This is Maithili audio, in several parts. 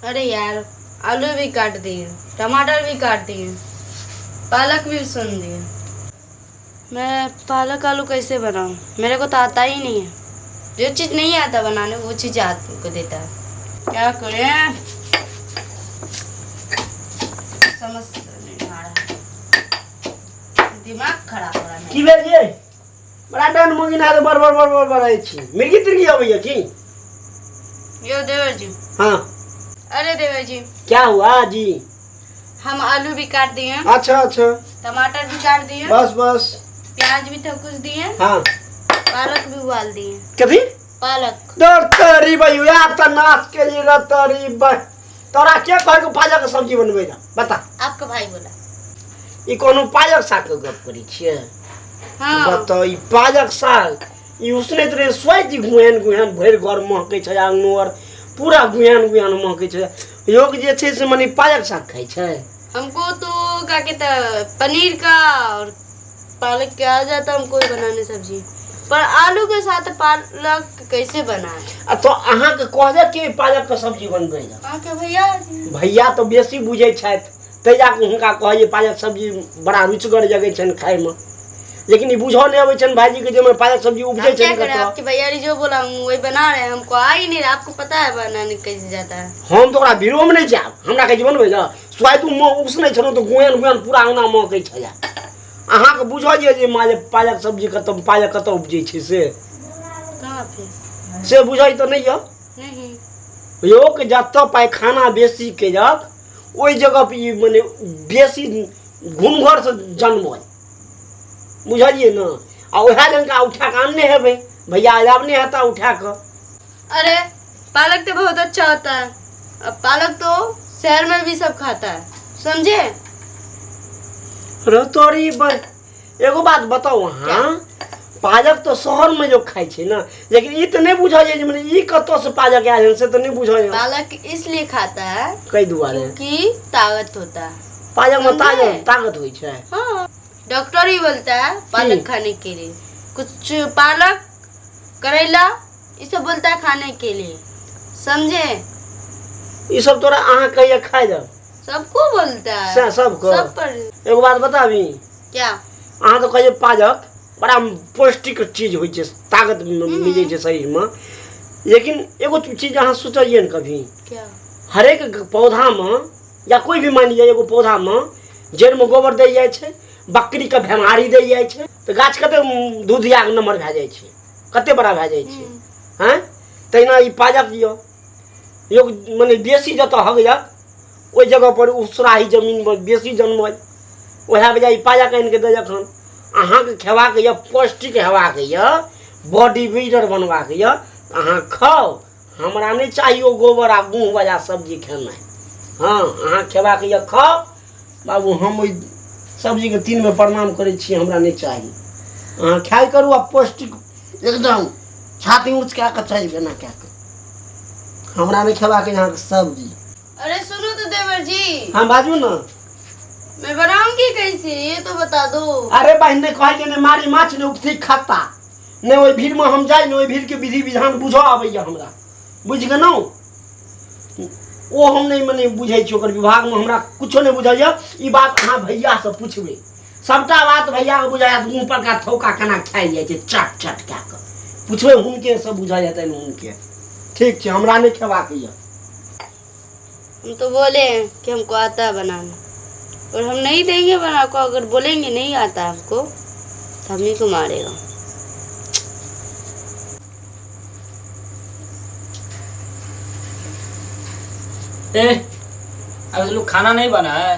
अरे यार, आलू भी काट दिए, टमाटर भी काट दिए, पालक भी सुन दिए। मैं पालक आलू कैसे बनाऊं? मेरे को तो आता ही नहीं है। जो चीज़ नहीं आता बनाने वो चीज़ हाथ को देता है। क्या करें, समझ नहीं आ रहा, दिमाग खराब हो रहा है। की भेल ये? बड़ा डन मंगिना बड़ बड़ बड़ बड़ बड़ छी। मिर्गी तिर्गी अबैया की? यो देवर जी। हाँ। अरे देवर जी, क्या हुआ जी? हम आलू भी काट दिए। अच्छा अच्छा। टमाटर भी काट दिए। बस बस। प्याज भी तो कुछ दिए। हाँ। पालक भी उबाल दिए। कथी? पालक। दर तरी भैया त नाश के लिए र तरी ब तोरा के कहल के पालक के सब्जी बनबै ला बता? आपका भाई बोला। ई कोनो पालक साग के गप करै छियै? हाँ। बताओ, ई पालक साग ई उसनैत रहे स्वाति गुहन गुहन भरि घर महकै छै, आङ्गनो आर पूरा गुहन गुहन महकै छै। योग जे छै से मने पालक साग खाइ छै। हमको तो क्या कहता है पनीर का और पालक के आ जाता हमको बनाने सब्जी, पर आलू के साथ पालक कैसे बनाए? आ तो अहाँके कहलक कि पालक के सब्जी बनबै ला? अहाँके भैया। भैया तो बेसी बुझै छथि, ताहि जाके हुनका कहै पालक सब्जी बड़ा रुचिगर जगै छनि खाइमे, लेकिन ई बुझऽ नहि अबै छनि भाईजी के जे पालक सब्जी उपजै हम क्या छनि करें, कतऽ। आपके भैया ने जो बोला हम वही बना रहे हैं, हमको आ ही नहीं रहा। आपको पता है बनाने कैसे जाता है? हम तऽ ओकरा भीड़ोमे नहि जायब, हमरा कहै छै बनबै लए। स्वाद उसनै छलहुँ तऽ गुहन गुहन पूरा अंगना महकै छलै। अहाँके बुझल यऽ जे माँ जे पालक सब्जी कतऽ पालक कतऽ उपजै छै से? कहाँ पे? से बुझै तऽ नहि यऽ? नहीं। योग जतऽ पैखाना बेसी केलक ओहि जगह पर ई मने बेसी घुमघरसँ जनमल, बुझलियै ने? आ उएह लंका उठा कऽ आनने हेबै भैया, आब नहि हेता उठा कऽ। अरे पालक तो बहुत अच्छा होता है, अब पालक तो शहर में भी सब खाता है, समझे? रे तोरी एगो बात बताउ अहाँ, पालक तो शहर में जो खाइ छै ने, लेकिन ई तऽ नहि बुझल जे मने ई कतऽ से पालक आयल हन, से तऽ नहि बुझल। पालक इसलिए खाता है कई दुआरे? कि ताकत होता है। पालक में समझे? ताकत ताकत होइ छै? हाँ, डॉक्टर ही बोलता है पालक खाने के लिए, कुछ पालक करेला ये सब बोलता है खाने के लिए, समझे? ई सब तोरा अहाँ कहिया खाइ दब? सबको बोलता है। से सबको? सब पर। एगो बात बताबी? क्या? अहाँ तऽ कहै पालक बड़ा पौष्टिक चीज होइ छै, ताकत मिलै छै शरीरमे, लेकिन एगो चीज अहाँ सोचलियै ने कभी? क्या? हरेक पौधामे या कोइ भी मानि लिअ एगो पौधामे जड़िमे गोबर देल जाइ छै, बकरीके भेमारी देल जाइ छै, तऽ गाछ कते दूधियाके नमहर भए जाइ छै, कते बड़ा भए जाइ छै। हँ, तहिना ई पालक यऽ योग मने बेसी जतऽ हगलक ओहि जगहपर उसराही जमीनमे बेसी जनमल, उएह बजाय ई पालक आनि कऽ देलक हन। अहाँके खेबाक यऽ, पौष्टिक हेबाक यऽ, बॉडी बिल्डर बनबाक यऽ, अहाँ खाउ। हमरा नहि चाही ओ गोबर आ गूँहवला सब्जी खेनाइ। हँ, अहाँ खेबाक यऽ खाउ बाबू, हम ओहि सब्जीके तीन बेर प्रणाम करै छी, हमरा नहि चाही। अहाँ खायल करू आ पौष्टिक एकदम छाती ऊँच कए कऽ चलि एना कए कऽ। हमरा नहि खेबाक यऽ अहाँके सब्जी। अरे सुनो तो देवर जी। हाँ बाजू ना। मैं बनाऊंगी कैसे ये तो बता दो। अरे बहन ने कहै ने मारी माछ ने उपथी खत्ता ने, ओहि भीड़मे हम जाइ ने, ओहि भीड़के विधि विधान बुझऽ आबैए हमरा, बुझि गेलहुँ? ओ हम नहि मने बुझै छी, ओकर विभागमे हमरा कुछो नहि बुझल यऽ। ई बात अहाँ भैयासँ पुछबै, सबटा बात भैयाके बुझा जायत। मुँह परका थौका केना खायल जाइ छै चट चट कए कऽ पुछबै हुनके, सब बुझल जेतनि हुनके। ठीक छै, हमरा नहि खेबाक यऽ। हम तो बोले हैं कि हमको आता है बनाना और हम नहीं देंगे बना को, अगर बोलेंगे नहीं आता हमको तो हम ही को मारेगा। ए, अभी लोग खाना नहीं बना है,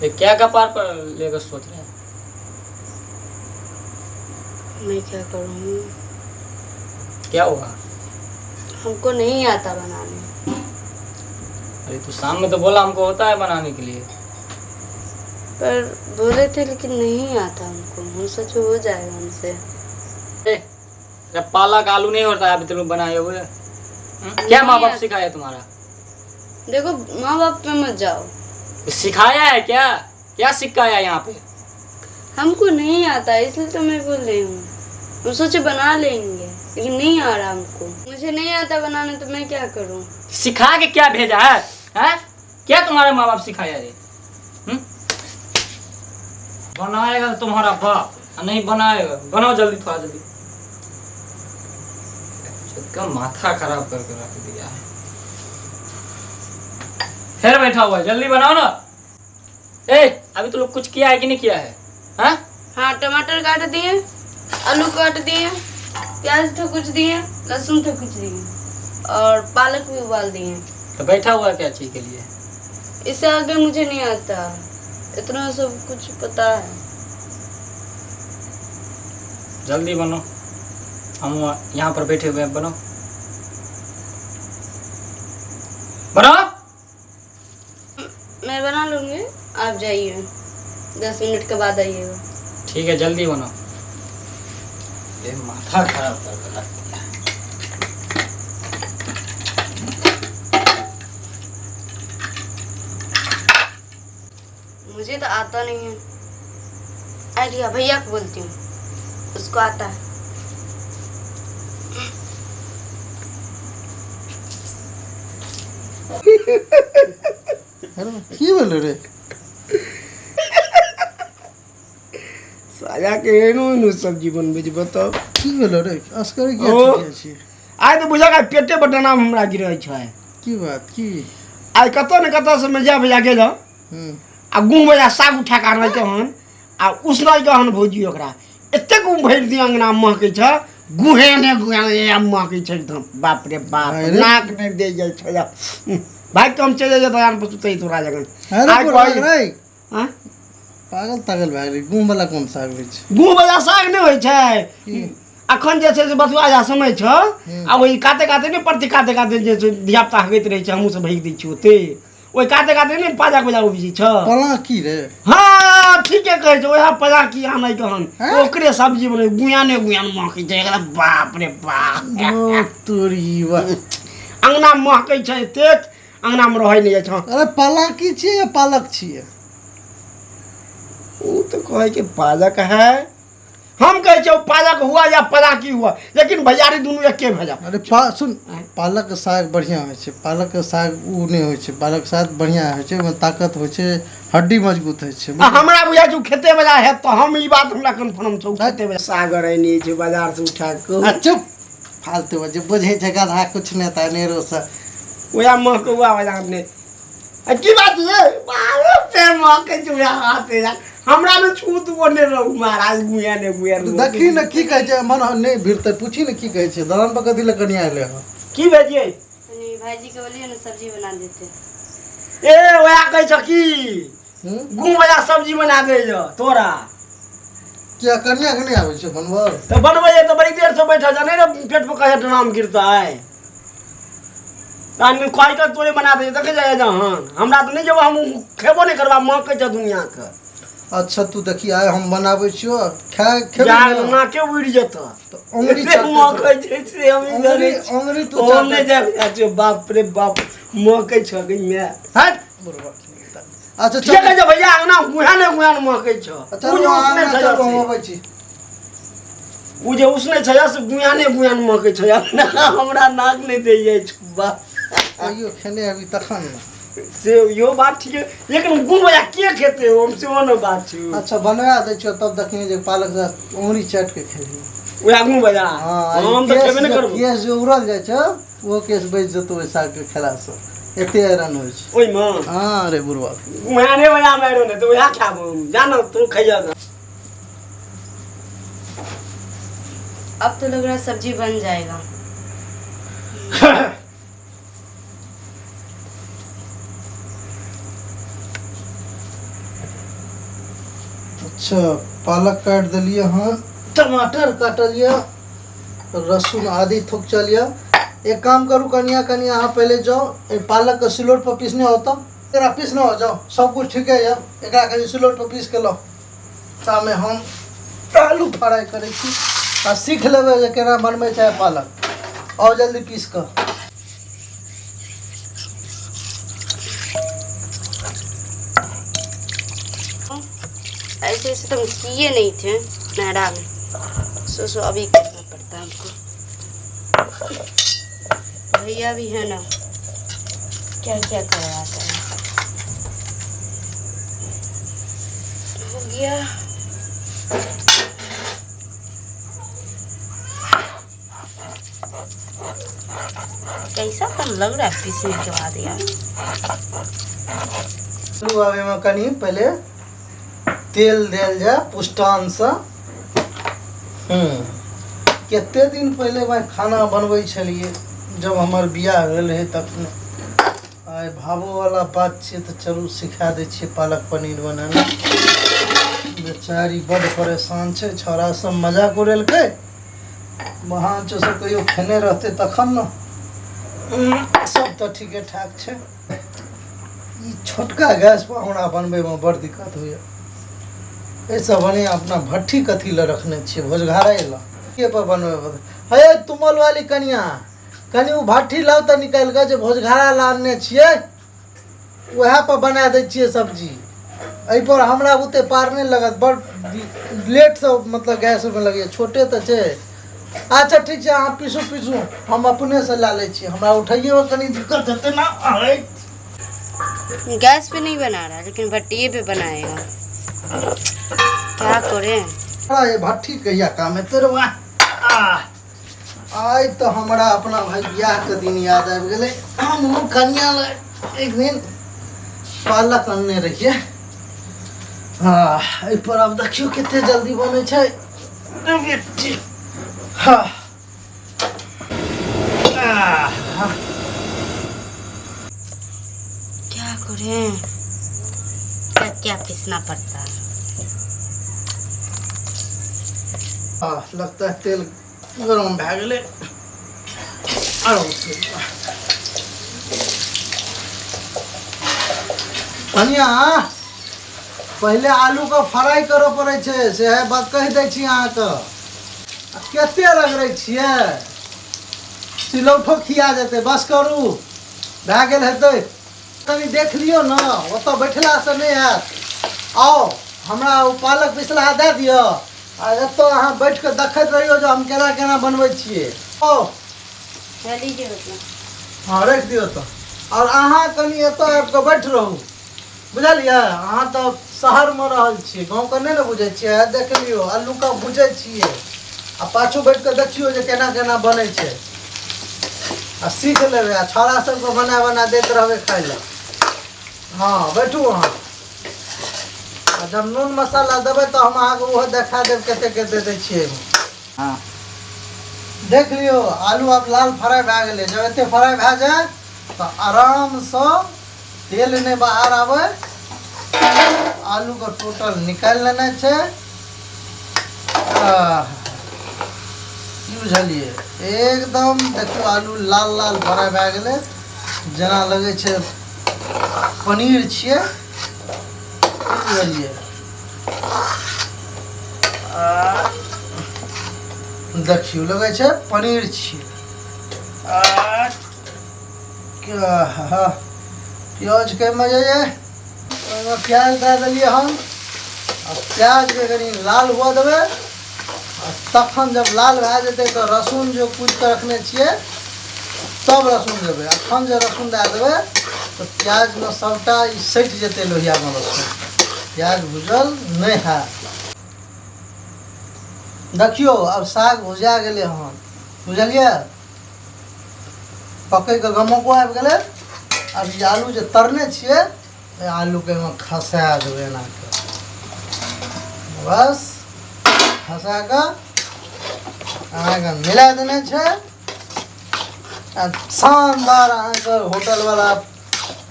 ये क्या कपार पर लेकर सोच रहे हैं? मैं क्या करूँ? क्या हुआ? हमको नहीं आता बनाने। अरे तू शाम में तो बोला हमको होता है बनाने के लिए। पर बोले थे लेकिन नहीं आता हमको, हम सच हो जाएगा हमसे। ए, जब पालक आलू नहीं होता है अभी तुम बनाए हुए? क्या माँ बाप सिखाया तुम्हारा? देखो माँ बाप पे मत जाओ। सिखाया है क्या? क्या सिखाया यहाँ पे? हमको नहीं आता इसलिए तो मैं बोल रही हूँ। हम सोचे बना लेंगे, लेकिन नहीं आ रहा हमको। मुझे नहीं आता बनाने तो मैं क्या करूं? सिखा के क्या भेजा है, हैं? क्या तुम्हारे माँ बाप सिखाया रे? बनाएगा तो तुम्हारा बाप, और नहीं बनाएगा। बनाओ जल्दी, थोड़ा जल्दी। का माथा खराब करके रख दिया है। फिर बैठा हुआ है, जल्दी बनाओ ना। ए, अभी तो लोग कुछ किया है कि नहीं किया है? हाँ? हाँ, टमाटर काट दिए, आलू काट दिए, प्याज तो कुछ दिए, लहसुन तो कुछ दिए, और पालक भी उबाल दिए। तो बैठा हुआ है क्या चीज के लिए? इससे आगे मुझे नहीं आता, इतना सब कुछ पता है। जल्दी बनो, हम यहाँ पर बैठे हुए हैं। बनो बनो। मैं बना लूँगी, आप जाइए, 10 मिनट के बाद आइएगा। ठीक है, जल्दी बनो। ये माथा खराब कर रख दिया। मुझे तो आता नहीं है। आइडिया भैया को बोलती हूँ, उसको आता है। अरे की भेलै रे? साया के एनो एनो सब्जी बनबै छै, बताउ की भेलै रे? असगरे किया ओ। ठीक छी? आइ तऽ बुझक आइ पेटे बटना हमरा गिरै छै। की बात की? आइ कतऽ ने कतऽ से मेजा भैया गेल आ गुह बजा साग उठा कऽ आनै के हन आ उसनै के हन भौजी, ओकरा एतेक भरि दिन अंगना महकै छै, गुहे ने गुहे महकै छै एकदम। बाप रे बाप, अरे। नाक नहि दे जाइ छै। भाइ कम चलि जाइ तऽ आन सुतै तोरा जगन। अरे आइ पागल रे, आँय? पागल तागल भए गेलै। गुह वाला कोन साग होइ छै? गुह बजा साग नहि होइ छै। अखन जे छै से बथुआ जा समय छै आ ओहि काते काते नहि प्रति काते काते जे छै धियापुता हगैत रहै छै, हमहूँ सब हगि दै छियै ओते। ओहि काते काते नहि पाजा बजा उपजै छै। पला की रे? हाँ, ठीके कहै छै, ओएह पजा की आनै के हन हैं? ओकरे सब्जी बनै, गुयाने गुयान महकै छै एकदम। बाप रे बाप, ओ तोरी बा। अंगना महकै छै एतेक, अंगना मे रहै नहि जाइ छै। अरे पला की छियै या पालक छियै? ओ तऽ कहै छै पालक है, हम कहै छियै पालक हुआ या पलाकी हुआ, लेकिन भैयारी दुनू एके भऽ जाओ। अरे सुन, पालक के साग बढ़िया होइ छै। पालक के साग उ नहि होइ छै, पालक साग बढ़िया होइ छै, ओहिमे ताकत होइ छै, हड्डी मजबूत होइ छै। आ हमरा बुझाइ छै उ खेते बजा हैत, तऽ हम ई बात हमरा कन्फर्म छै, उ खेते बजा सागर आनि छै बाजार से उठा कऽ। आ चुप, फालतू जे बुझै छै गधा कुछ नहि तऽ अनेरो से। वएह महकौआ बजा ने। आ की बात ये, बारे फेर महकै छै वएह हाथे जा। हमरा ने छूत ओने रहू महाराज, गुया ने गुया ने। देखी ने की कहै छै, मन नहि भिड़तै, पूछी ने की कहै छै। दलान पर कथी लए कनिया एलै हँ? की भेजिए? नहीं, भाईजी के बोलिए ना सब्जी बना देते। ए वएह कहै छ की गुह बजा सब्जी बना दे जो तोरा। किया कनिया के नहि आबै छै बनबऽ? तऽ बनबै तऽ बड़ी देर से बैठल जा, नहि ने पेट पर कहे नाम गिरतै। आदमी कहै कऽ तोरे बना दे, देखै जाइ जहन हमरा तऽ नहि जेबो, हम खेबो नहि करबा, महकै छै दुनियाके। अच्छा तू देखी आइ हम बनाबै छियौ, खाय खेबै जान ने? नाके उड़ि जेतऽ। तऽ अंगुरी एते महकै छै से हम ई जानै छी। अंगुरी तू ओ नहि जाइ छै, बाप रे बाप महकै छै गै माय। हट बुढ़बा। अच्छा के कहै छै भैया अंगना गुहा ने गुहा ने महकै छै। अच्छा उ जे उसने छै चल, हम से। अबै छी। उ जे उसने छै से गुहा ने गुहा ने महकै छै, हमरा नाक नहि दै जाइ छै बाप। कहियो खेने अभी तखन ने। से इहो बात ठीक है, लेकिन गुह बजा के खेतै हम सेहो ने बात छै। अच्छा बनवा दै छियौ तब देखियै जे पालक अंगुरी चाटि के खेबही। वएह गुह बजा हाँ, हम तऽ खेबे नहि करबो। केश जे उड़ल जाइ छै ओहो केश बचि जेतौ ओहि सागके खेलासँ, एते आयरन होइ छै। ओहिमे हाँ रे बुढ़बा, गुहा ने बजा मारो ने तऽ वएह खाबो, जानो तू खैया। अब तो लग रहा है सब्जी बन जाएगा। अच्छा पालक काटि देलियै हन, टमाटर काटलियै, लहसुन आदि थुकचलियै। एक काम करू कनिया, कनिया अहाँ पहिले जाउ, एहि पालकके सिलौट पर पीसने हो तब एकरा पीसने हो जाउ, सब कुछ ठीके यऽ, एकरा कनि सिलौट पर पीस के लाउ। तामे हम आलू फ्राइ करै छी आ सीख लेबै जे केना बनबै छै पालक। आउ जल्दी पीस कऽ। ऐसे ऐसे तो हम किए नहीं थे नहरा में। सो सो अभी करना पड़ता है हमको। भैया भी है ना, क्या क्या करवाता है। हो गया। कैसा पन लग रहा है पीसने के बाद यार। आलू आब एहिमे कनि पहिले तेल देल जाय पुष्टानसँ। कते दिन पहिले मैं खाना बनबै छलियै, जब हमर बियाह भेल रहै तखने। आइ भाबोवला बात छियै तऽ चलू सिखा दै छियै पालक पनीर बनेनाइ। बेचारी बड्ड परेशान छै, छौड़ा सब मजाक उड़ेलकै। महान सब कहियो खेने रहतै तखन ने। सब तऽ ठीके ठाक छै। ई छोटका गैस पर हमरा बनबैमे बड़ दिक्कत होइए। एहिसँ बढ़िआँ अपना भट्ठी कथी लए रखने छियै, भोजघारे लए के पर बनबै। हे तुमल वाली कनिया, कनि ओ भट्ठी लाउ तऽ निकालि कऽ, जे भोजघारा लए आनने छियै उएह पर बना दै छियै सब्जी। एहिपर हमरा बुते पार नहि लगत, बड़ लेटसँ मतलब गैसमे लगैए, छोटे तऽ छै। अच्छा ठीक छै, अहाँ पीसू पीसू, हम अपनेसँ लए लै छी, हमरा उठैएमे कनि दिक्कत हेतै ने। गैस पे नहीं बना रहा, लेकिन भट्टिए पे बनाएगा। क्या करें। ये भट्ठी कहिया काम हेतै रे। आइ तऽ हमरा अपना भाई बियाहके दिन याद आबि गेलै। हमहूँ कनिया लए एक दिन पालक अनने रहियै। हँ, एहिपर आब देखियौ कते जल्दी बनै छै। हाँ क्या करें, क्या क्या पीसना पड़ता है। लगता है तेल गरम भए गेलै। आरो कनिया, पहिले आलूके फ्राइ करऽ पड़ै छै, से बात कहि दै छी अहाँके। कते रगड़ै छियै, सिलौठो खिया जेतै। बस करू, भए गेल हेतै। कनि देख लियौ ने, ओतऽ बैठलासँ नहि हैत। आउ, हमरा ओ पालक पिसलाहा दए दिअ, आ एतऽ अहाँ बैठ कऽ देखैत रहियौ जे हम केना केना बनबै छियै। आउ। हँ, राखि दियौ तऽ। आओर अहाँ कनि एतऽ आबि कऽ बैठ रहू, बुझलियै? अहाँ तऽ शहरमे रहल छियै, गाँवके नहि ने बुझै छियै। देख लियौ, आलूके भुजै छियै आ पाछू बैठ कऽ देखियौ जे केना केना बनै छै, आ सीख लेबै आ छौड़ा सबके बना बना दैत रहबै खाइ लए। हँ, बैठू अहाँ, आ जब नून मसाला देबै तऽ हम अहाँके ओहो देखा देब कते कते दै छियै। हाँ देख लियौ, आलू आब लाल फ्राइ भए गेलै। जब एते फ्राइ भए जाय तऽ आरामसँ तेल नहि बाहर आबै, आलूके टोटल निकालि लेनाइ छै। की बुझलियै, एकदम देखियौ आलू लाल लाल फ्राइ भए गेलै, जेना लगै छै पनीर छियै। की बुझलियै, देखियौ लगै छै पनीर छियै। प्याजके मजे ओहिमे प्याज दए देलियै हम। आ प्याजके कनि लाल हुअ देबै, आ तखन जब लाल भए जेतै तऽ रसून जे कुटि कऽ रखने छियै तब रसून देबै। अखन जे रसून दए देबै तऽ प्याजमे सभटा ई सटि जेतै लोहियामे रसून, प्याज भुजल नहि हैत। देखियौ आब साग भुजा गेलै हन, बुझलियै? पकैके गमको आबि गेलै। आब ई आलू जे तरने छियै, ओहि आलूके एहिमे खसा देबै एना कऽ। बस खसा कऽ अहाँके मिला देने छै, आ शानदार अहाँके होटलवला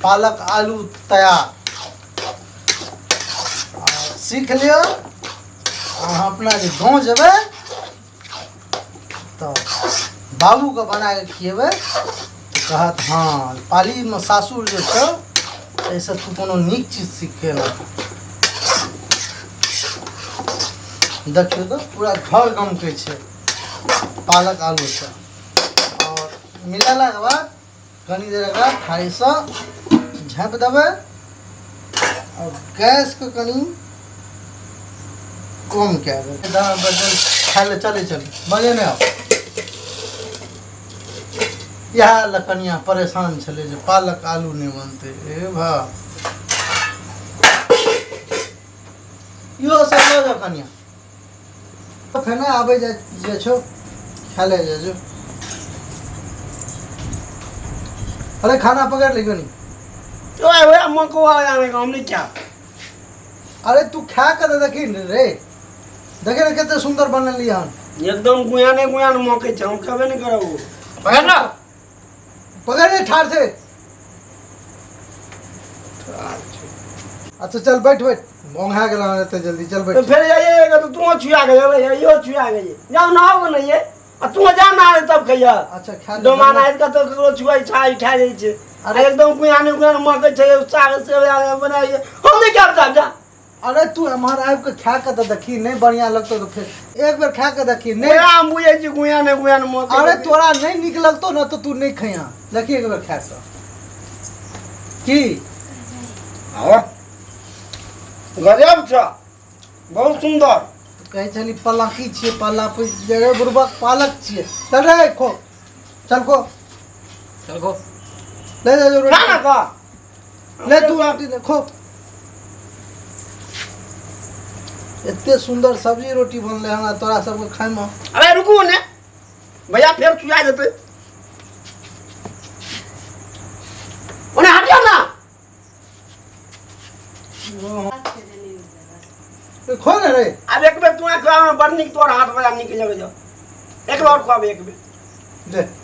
पालक आलू तैयार। आ सीख लिअ, अहाँ अपना जे गाँव जेबै तऽ बाबूके बना कऽ खिएबै तऽ कहत हँ पालीमे सासुर जे छौ एहिसँ तू कोनो नीक चीज सीख कऽ एलह। देखियौ तऽ पूरा घर गमकै छै पालक आलूसँ। आओर मिलेलाके बाद कनि देर एकरा थारीसँ झाँपि देबै, आओर गैसके कनि कम कए दे दाना बदल खाय लए चलै चल बजे नहि आउ। इएह लए कनिया परेशान छलै जे पालक आलू नहि बनतै। ए भा, इहो सब लऽ जाउ कनिया, फेर आबै जाइ जे छौ खाय लए जाइ जो। अरे खाना पकड़ ली कनी। ओए ओए, मको आ जाने का हम नहीं क्या। अरे तू खा के तऽ देखी ने रे, देखे ने कते सुंदर बनल हन। एकदम गुयाने गुयान मकै छै, हम कहबे नहीं करब। पकड़ ना। पकड़ ले ठार से। अच्छा चल बैठ बैठ, ओंघा गेल हन एते जल्दी, चल तो बैठ। फिर जाइएगा तो तू छुआ गए, यो छुआ गए, जाओ नहाओ नहीं ये आ तू जा नहा तब खैया। अच्छा खा ले। डोमान आबि कऽ तऽ ककरो छुआइ छाइ उठा जाइ छै। अरे- अरे एकदम गुयाने गुयान मकै छै, साग से बनाइए, हम नहीं क्या जा। अरे तू एम्हर आबि के खा के तऽ देखी, नहीं बढ़िया लगतौ तऽ फेर एक बेर खा के देखी। नहीं नहीं हम बुझै छी गुयाने गुयान मकै। अरे तोरा नहीं नीक लगतौ ने तऽ तू नहीं खैहा, देखी एक बेर खा के की। हाँ। गजब छ, बहुत सुंदर। कहै छली पलाकी छियै, पाला जगह बुढ़बक पालक छियै। चल रे खो, चल खो। चल खो। ले जा जो खा ना रोटी। खा। ले तू रोटी ले खो। एते सुंदर सब्जी रोटी बनलै हन आ तोरा सबके खाइमे। अरे रुकू ने भैया, फेर छुआ जेतै। ओने हटियो ना। खो ने रे। आब एक बेर तू खुआबे, बड़ नीक तोहर हाथ बड़ा नीक लगै छौ। एक बेर और खुआबे, एक बेर। ले।